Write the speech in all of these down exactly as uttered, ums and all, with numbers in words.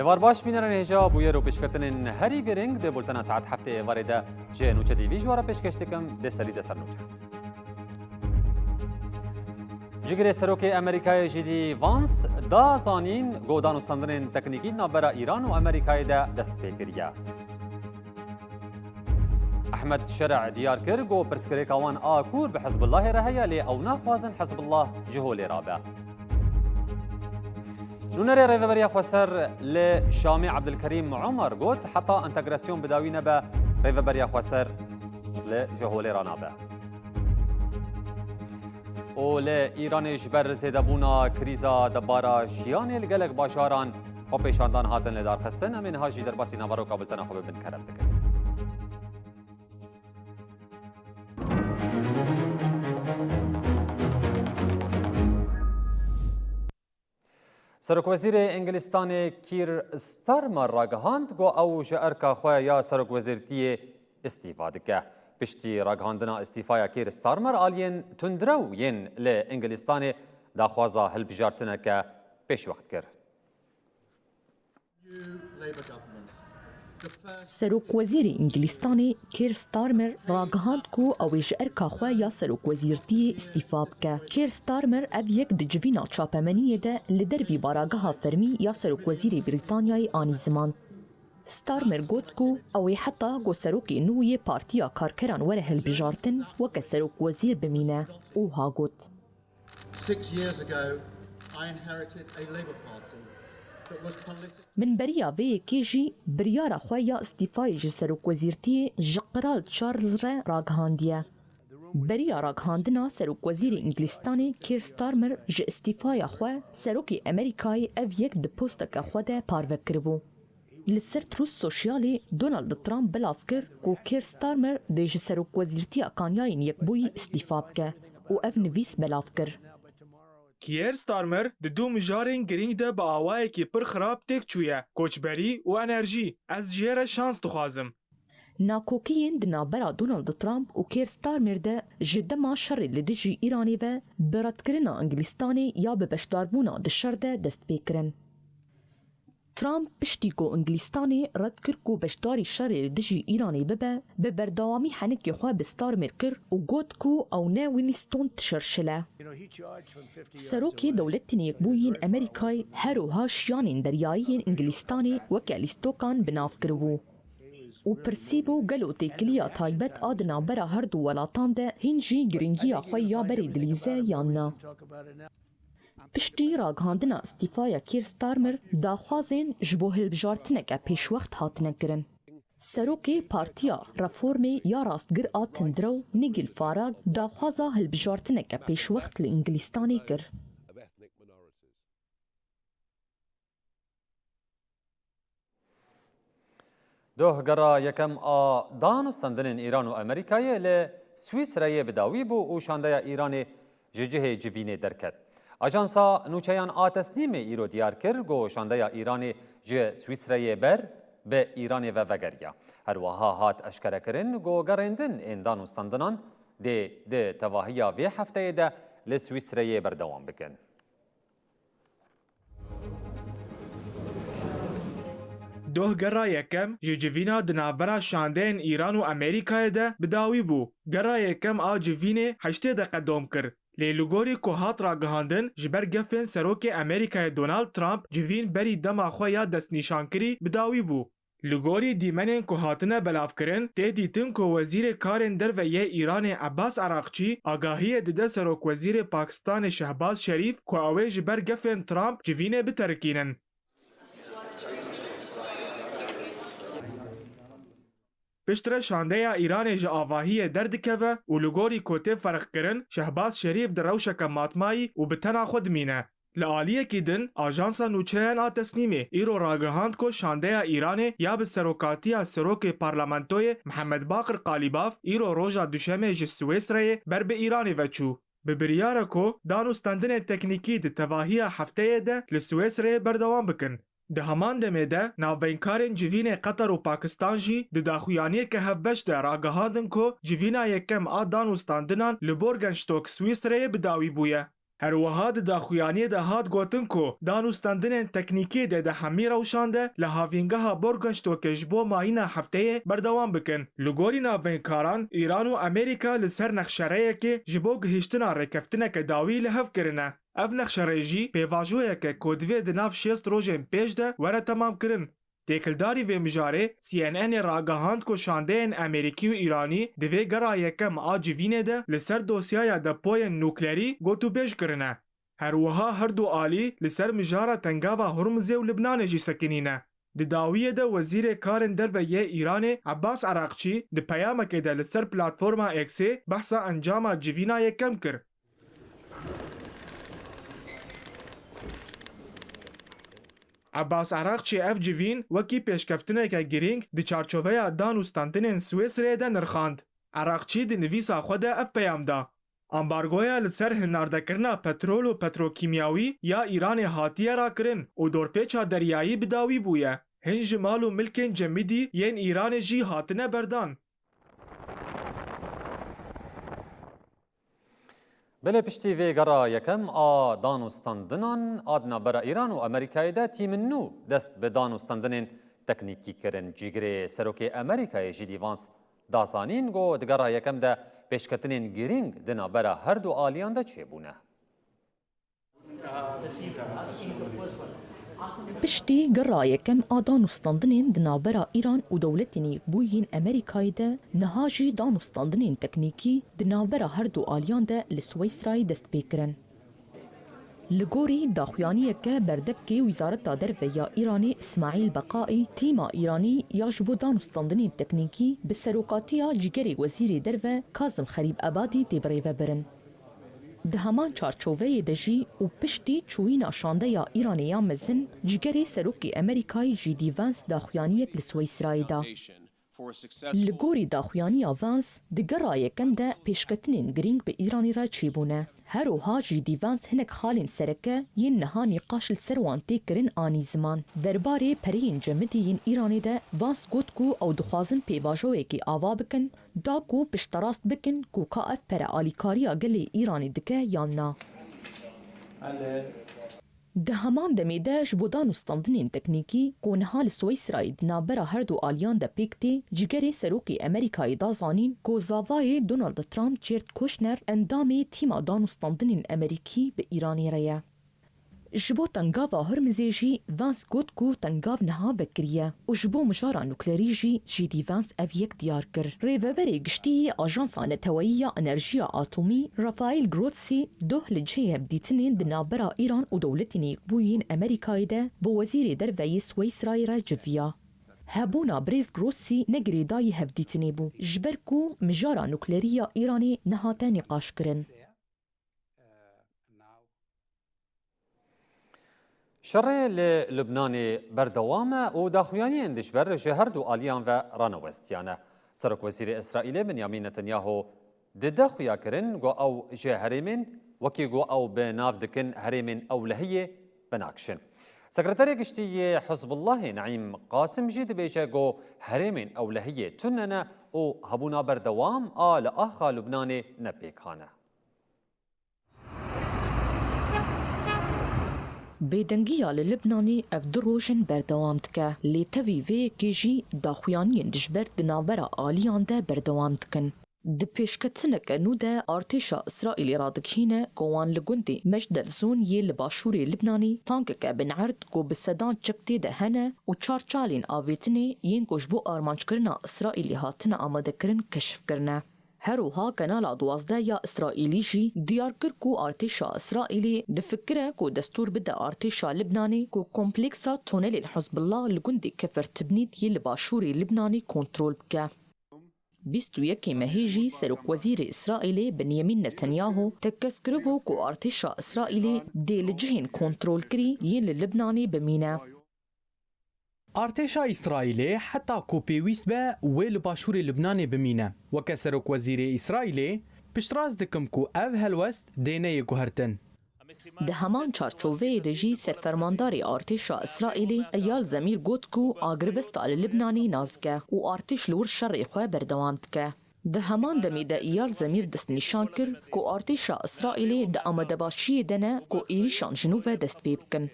Êvar baş, bînerên hêja, bûyer û pêşketinên herî giring di bultena saet heftê êvarê de ji Nûçe T V ji we re pêşkeş dikim, dê serî de ser nûçe. Cigirê Serokê Amerîkayê J D Vance da zanîn ku danûstandinên teknîkî di navbera Îran û Amerîkayê de dest pê kiriye. Ehmed Şer'a diyar kir ku pirsgirêka wan a kûr bi Hizbullahê re heye, lê ew naxwazin Hizbullah ji holê rabe. Nûnerê Rêveberiya Xweser li Şamê Ebdilkerîm Omer got, heta entegrasyon bi dawî nebe, Rêveberiya Xweser li ji holê ranabe. Û li Îranê ji ber zêdebûna krîza debara jiyanê li gelek bajaran xwepêşandan hatin lidarxistin. Em ê niha jî derbasî naveroka bultena xwe bibin kerem bikin. Serokwezîrê Îngilîstanê Keir Starmer ragihand ku ew ji erka xwe ya serokwezîrtiyê îstîfa dike. Piştî ragihandina îstîfaya Keir Starmer, aliyên tundrew yên li Îngilîstanê daxwaza hilbijartineke pêşwext kir. Serokwezîrê Îngilîstanê Keir Starmer ragihand ku ew ê ji erka xwe ya serokwezîrtiyê îstîfa bike. Keir Starmer ev yek di civîna çapemeniyê de li dervî barageha fermî ya Serokwezîrê Brîtanyayê anî ziman. Starmer got ku ew ê heta ku serokê nû yê Partiya Karkeran were hilbijartin, weke serokwezîr bimîne. Wiha got. Six years ago, I inherited a Labour Party that was politically. Min beriya vê yekê jî biryara xwe ya îstîfayê ji serokwezîrtiyê ji Qral Charles re ragihandiye. Beriya ragihandina Serokwezîrê Îngilîstanê Keir Starmer ji îstîfaya xwe, Serokê Amerîkayê ev yek di posteke xwe de parve kiribû. Li ser Truth Socialê Donald Trump belav kir ku Keir Starmer dê ji serokwezîrtiya Kanyayên Yekbûyî îstîfa bike û ev nivîs belav kir. Keir Starmer di du mijarên girîng de bi awayekî pir xirab têk çûye, koçberî û enerjî. Ez ji yê re şans dixwazim. Nakokiyên di navbera Donald Trump û Keir Starmer de ji dema şerê li dijî Îranê ve bi redkirina Îngilîstanê ya bi beşdarbûna di şer de dest pê kirin. Trump piştî ku Îngilîstanê red kir ku beşdarî şerê li dijî Îranê bibe, bi berdewamî henekê xwe bi Starmer kir û got ku ew ne Winston Churchill e. Serokê Dewletên Yekbûyî yên Amerîkayê her wiha şiyanên deryayî yên Îngilîstanê weke lîstokan bi nav kiribû û pirsîbû gelo têkiliya taybet a di navbera her du welatan de hîn jî giringiya xwe ya berê dilîze yan na. Piştî ragihandina îstîfaya Keir Starmer, daxwazên ji bo hilbijartineke pêşwext hatine kirin. Serokê Partiya Reformê ya Rastgir a Tundrew Nigel Farage daxwaza hilbijartineke pêşwext li Îngilîstanê kir. Dohgera yekem a danûstendinên Îran û Amerîkayê li Swîsreyê bi dawî bû û şandeya Îranê ji cihê civînê derket. Ajansa nûçeyan a Tesnîmê îro diyar kir ku şandeya Îranê ji Swîsreyê ber bi Îranê ve vegeriya. Her wiha hat eşkerekirin ku gerêndin ên danûstendinan dê di tevahiya vê hefteyê de li Swîsreyê berdewam bikin. Dohgera yekem ji civîna di navbera şandeyên Îran û Amerîkayê de bi dawî bû. Gera yekem a civînê heştê deqe dom kir. Lê li gorî ku hat ragihandin, ji ber gefên Serokê Amerîkayê Donald Trump civîn berî dema xwe ya destnîşankirî bi dawî bû. Li gorî dîmenên ku hatine belavkirin, tê dîtin ku Wezîrê Karên Derve yê Îranê Ebbas Araqçî agahiyê dide Serokwezîrê Pakistanê Şehbaz Şerîf ku ew ê ji ber gefên Trump civînê biterikînin. Piştre şandeya Îranê ji avahiyê derdikeve û li gorî ku tê ferqkirin, Şehbaz Şerîf di rewşeke matmayî û bi tena xwe dimîne. Li aliyekî din, Ajansa Nûçeyan a Tesnîmê îro ragihand ku şandeya Îranê ya bi serokatiya Serokê Parlamentoyê Mihemed Baqir Qalîbaf îro roja Duşemê ji Swêsreyê ber bi Îranê ve çû. Bi biryara ku danûstendinên teknîkî di tevahiya hefteyê de li Swêsreyê berdewam bikin. Di heman demê de, navbeynkarên civînê Qeter û Pakistan jî di daxuyaniyeke hevbeş de ragihandin ku civîna yekem a danûstandinan li Bürgenstock Swîsreyê bi dawî bûye. Her wiha di daxuyaniyê de hat gotin ku dan û standinên teknîkî dê di hemî rewşan de li havîngeha Burgenstockê ji bo mayîna hefteyê berdewam bikin. Li gorî navbeynkkaran, Îran û Amerîka li ser nexşereyekê ji bo gihîştina rêkeftineke dawî li hev kirine. Ev nexşerêjî pêvajoyek e ku divê di nav şêst rojên pêş de were temamkirin. Têkildarî vê mijarê C N N'ê ragihand ku şandeyên Amerîkî û Îranî di vê gera yekem a civînê de li ser dosyaya depoyên nuklerî gotûbêj kirine. Her wiha her du alî li ser mijara Tengava Hurmizê û Libnanê jî sekinîne. Di dawiyê de Wezîrê Karên Derve yê Îranê Ebbas Ereqçî di peyamekê de li ser platforma X'ê behsa encama civîna yekem kir. Ebbas Ereqçî ev civîn wekî pêşkeftineke girîng di çarçoveya dan û standinên Swêsreyê de nirxand. Ereqçî di nivîsa xwe de ev peyam da: Ambargoya li ser hinardekirina petrol û petrokîmyawî ya Îranê hatiye rakirin û dorpêça deryayî bi dawî bûye. Hin ji mal û milkên cemidî yên Îranê jî hatine berdan. Belê piştî vê gera yekem a dan û standinan a di navbera Îran û Amerîkayê de tîmên nû dest bi dan û standinên teknîkî kirin. Cîgirê Serokê Amerîkayê J D Vance da zanîn ku di gera yekem de pêşketinên girîng di navbera her du aliyan de çêbûne. Piştî gera yekem a dan û standinên di navbera Îran û Dewletên Yekbûyî yên Amerîkayê de, niha jî dan û standinên teknîkî di navbera her du aliyan de li Swîsrayê dest pê kirin. Li gorî daxuyaniyeke berdevkê Wizareta Derve ya Îranê Îsmaîl Beqaî, tîma Îranî ya ji bo dan û standinên teknîkî bi serokatiya cîgerê Wezîrê Derve Kazim Xerîbebadî tê birêvebirin. Di heman çarçoveyê de jî û piştî çûyîna şandeya Îranê ya mezin, cîgerê Serokê Amerîkayê J D Vance daxuyaniyek li Swîsrayê da. Li gorî daxuyaniya Vance, di gera yekem de pêşketinên girîng bi Îranê re çêbûne. Her wiha J D Vance hinek xalên sereke yên niha nîqaş li ser wan tê kirin anî ziman. Derbarê pereyên cemidî yên Îranê de Vance got ku ew dixwazin pêvajoyekê ava bikin, da ku pişterast bikin ku ka ev pere alîkariya gelê Îranê dike yan na. Di heman demê de ji bo dan û standinên teknîkî ku niha li Swîsrayê di navbera her du aliyan de pêk tê, cîgerê Serokê Amerîkayê da zanîn ku zavayê Donald Trump Jared Kushner endamê tîma dan û standinên Amerîkî bi Îranê re ye. Ji bo Tengava Hurmizê jî Vance got ku tengav niha vekiriye û ji bo mijara nuklerî jî J D Vance ev yek diyar kir. Rêveberê giştî yê Ajansa Neteweyî ya Enerjiya Atomî Rafael Grossi doh li cihê hevdîtinên di navbera Îran û Dewletên Yekbûyî yên Amerîkayê de bi Wezîrê Derve yê Swîsrayê re civiya. Hebûna birêz Grossi ne girêdayî hevdîtinê bû, ji ber ku mijara nuklerî ya Îranê nehate nîqaşkirin. Şerê li Lubnanê berdewam e û daxuyaniyên dijber ji her du aliyan ve ranewestiyane. Serokwezîrê Îsraîlê Benyamin Netanyahu dide xuya kirin ku ew ji herêmên, wekî ku ew bi nav dikin herêmên ewlehiyê, binakişin. Sekreterê Giştî yê Hizbullahê Neîm Qasim jî dibêje ku herêmên ewlehiyê tune ne û hebûna berdewam a li axa Lubnanê ne pêkan e. Bêdengiya li Libnanê ev du roj in berdewam dike, lê tevî vê yekê jî daxuyaniyên dijber di navbera aliyan de berdewam dikin. Di pêşketineke nû de artêşa Îsraîlê radigihîne ku wan li gundê Mejdel Zon yê li başûrê Libnanê tankeke binerd ku bi sedan çek tê de hene û çar çalên avêtinê yên ku ji bo armanckirina Îsraîlê hatine amadekirin keşf kirine. Her wiha Kanala duwazdeh ya Îsraîlî jî diyar kir ku artêşa Îsraîlê difikire ku destûr bide artêşa Libnanê ku kompleksa tunelên Hizbullah li gundê Kefer Tibnît yê li başûrê Libnanê kontrol bike. Bîst û yekê mehê jî Serokwezîrê Îsraîlê Benyamin Netanyahu tekez kiribû ku artêşa Îsraîlê dê li cihên kontrolkirî yên li Libnanê bimîne. Artêşa Îsraîlê heta ku pêwîst be wê li başûrê Libnanê bimîne. Weke Serokwezîrê Îsraîlê, piştrast dikim ku ev helwest dê neyê guhertin. Di heman çarçoveyê de jî serfermandarê artêşa Îsraîlê Eyal Zemîr got ku agirbesta li Libnanê nazik e û artêş li wir şerê xwe berdewam dike. Di heman demê de Eyal Zemîr destnîşan kir ku artêşa Îsraîlê di amadebaşiyê de ne ku êrîşan ji nû ve dest pê bikin.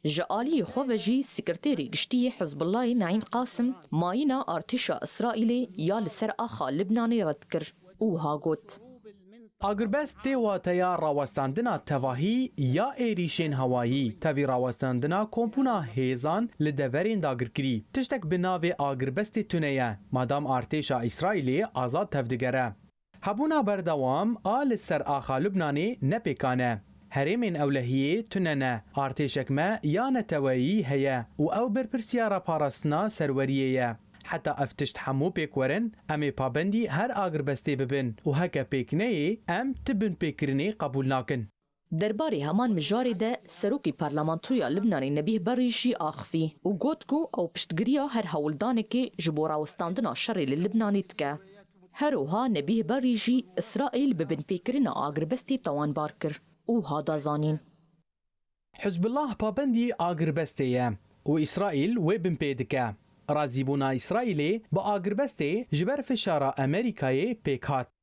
Ji aliyê xwe ve jî Sekreterê Giştî yê Hizbullahê Neîm Qasim mayîna artêşa Îsraîlê ya li ser axa Libnanê red kir û wiha got, Agirbest tê wateya rawestandina tevahî ya êrîşên hewayî, tevî rawestandina kompûna hêzan li deverên dagirkirî. Tiştek bi navê agirbestê tune ye, madam artêşa Îsraîlê azad tevdigere. Hebûna berdewam a li ser axa Lubnanê ne pêkan e. Herêmên ewlehiyê tune ne, artêşek me ya neteweyî heye û ew berpirsiyara parastina serweriyê ye. Heta ev tişt hemû pêk werin, em ê pabendî her agirbestê bibin û heke pêk neyê, em ti binpêkirinê qebûl nakin. Derbarê heman mijarê de Serokê Parlamentoya Libnanê Nebîh Berrî jî axivî û got ku ew piştgiriya her hewldanekê ji bo rawestandina şerê li Libnanê dike. Her wiha Nebîh Berrî jî Îsraîl bi binpêkirina agirbestê tawanbar kir û wiha da zanîn. Hizbullah pabendî agirbestê ye û Îsraîl wê binpê dike. Razîbûna Îsraîlê bi agirbestê ji ber fişara Amerîkayê pêk hat.